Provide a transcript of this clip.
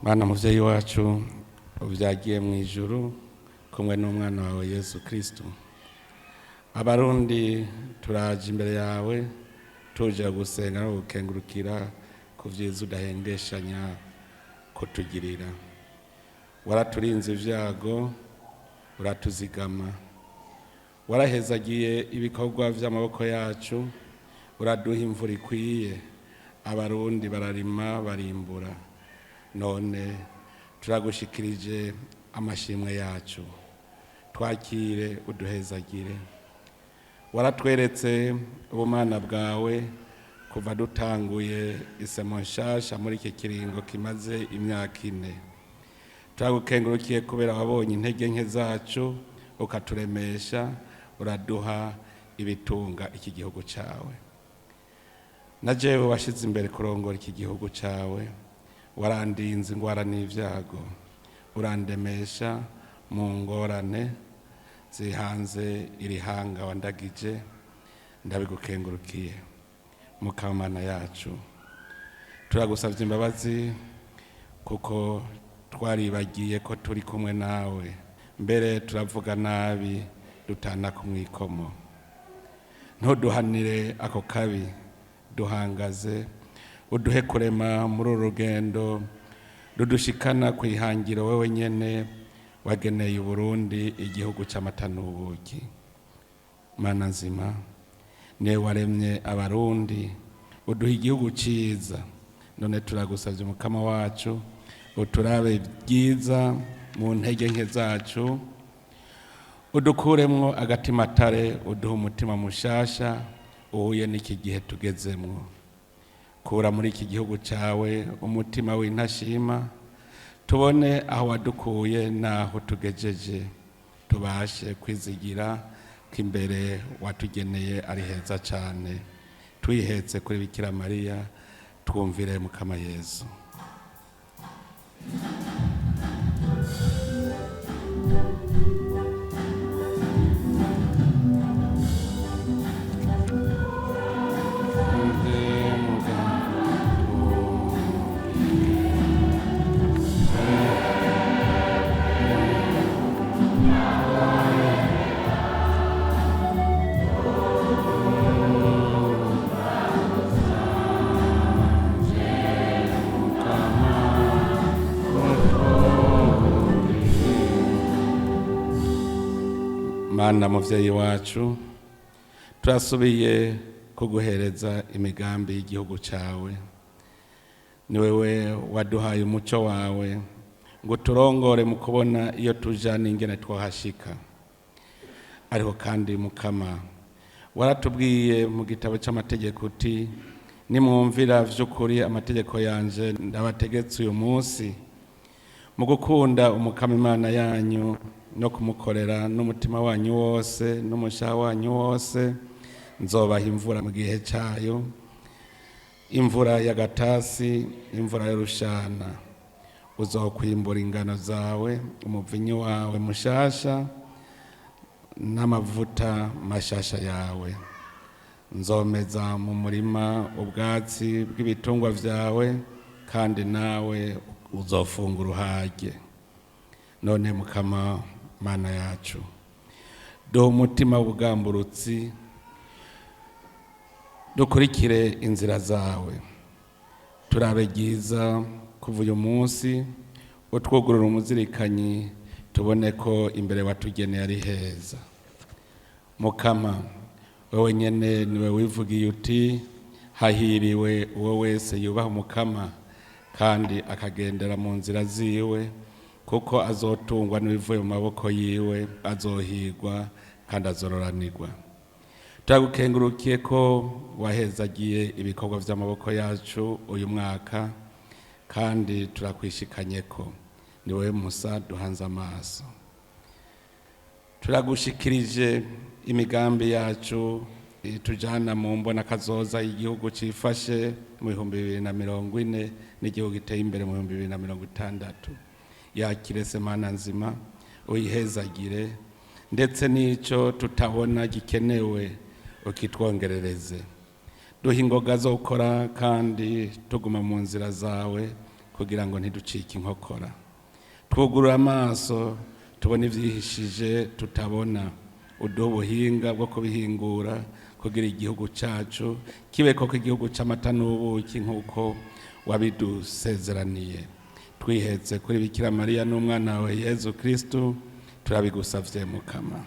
Mana muvyeyi wacu uvyagiye mu ijuru kumwe n'umwana wawe Yesu Kristo, Abarundi turaje imbere yawe tuje gusenga no gukengurukira ku vyiza udahengeshanya kutugirira. Waraturinze ivyago, uratuzigama, warahezagiye ibikorwa vy'amaboko yacu, uraduha imvura ikwiye, Abarundi bararima barimbura. None turagushikirije amashimwe yacu, twakire uduhezagire. Waratweretse ubumana bwawe kuva dutanguye isemo nshasha muri iki kiringo kimaze imyaka 4. Turagukengurukiye kubera wabonye intege nke zacu ukaturemesha, uraduha ibitunga iki gihugu cawe. Na jewe washize imbere kurongora iki gihugu cawe, warandinze ingwara n'ivyago, urandemesha mu ngorane zihanze iri hanga wandagije, ndabigukengurukiye. Mukamana yacu, turagusavye imbabazi kuko twaribagiye ko turi kumwe nawe, mbere turavuga nabi dutana ku mwikomo. Ntuduhanire ako kabi, duhangaze uduhe kurema muri uru rugendo rudushikana ku ihangiro wewe nyene wageneye Uburundi, igihugu c'amata n'ubuki. Mana nzima, niwe waremye Abarundi uduha igihugu ciza, none turagusavye Mukama wacu uturabe byiza mu ntege nke zacu, udukuremwo agatimatare, uduhe umutima mushasha uhuye n'iki gihe tugezemwo. Kura muri iki gihugu cawe umutima w'intashima, tubone aho wadukuye n'aho tugejeje, tubashe kwizigira ko imbere watugeneye ari heza cane. Twihetse kuri Bikira Mariya, twumvire Mukama Yezu. Mana muvyeyi wacu, turasubiye kuguhereza imigambi y'igihugu cawe. Ni wewe waduhaye umuco wawe ngo turongore mu kubona iyo tuja n'ingene twohashika. Ariko kandi Mukama, waratubwiye mu gitabo c'amategeko uti: "Nimwumvira vy'ukuri amategeko yanje ndabategetse uyu munsi, mu gukunda Umukama Imana yanyu no kumukorera n'umutima wanyu wose n'umushaha wanyu wose, nzobaha imvura mu gihe cayo, imvura y'agatasi, imvura y'urushana. Uzokwimbura ingano zawe, umuvinyu wawe mushasha n'amavuta mashasha yawe. Nzomeza mu murima ubwatsi bw'ibitungwa vyawe, kandi nawe uzofungura uhage." None Mukama Mana yacu, duha umutima w'ubugamburutsi, dukurikire inzira zawe, turabe ryiza kuva uyu munsi, utwugurura umuzirikanyi, tubone ko imbere watugeneye ari heza. Mukama, wowe nyene niwe wivugiye uti: "Hahiriwe uwo wese yubaha Umukama kandi akagendera mu nzira ziwe, kuko azotungwa n'ibivuye mu maboko yiwe, azohigwa kandi azororanirwa." Turagukengurukiye ko wahezagiye ibikorwa vy'amaboko yacu uyu mwaka, kandi turakwishikanye ko ni wowe musa duhanze amaso. Turagushikirije imigambi yacu itujana mu mbona kazoza igihugu cifashe mu 2040 n'igihugu giteye imbere mu 2060. Yakire se Mana nzima, uyihezagire, ndetse n'ico tutabona gikenewe ukitwongerereze. Duha ingoga zo gukora kandi tuguma mu nzira zawe. Kugira ngo ntiducike inkokora, twugurure amaso tubone ivyihishije tutabona, uduhe ubuhinga bwo kubihingura kugira igihugu cacu kibe koko igihugu c'amata n'ubuki nk'uko wabidusezeraniye. Twihetse kuri Bikira Mariya n'umwana wawe Yezu Kristu, turabigusavye, Mukama.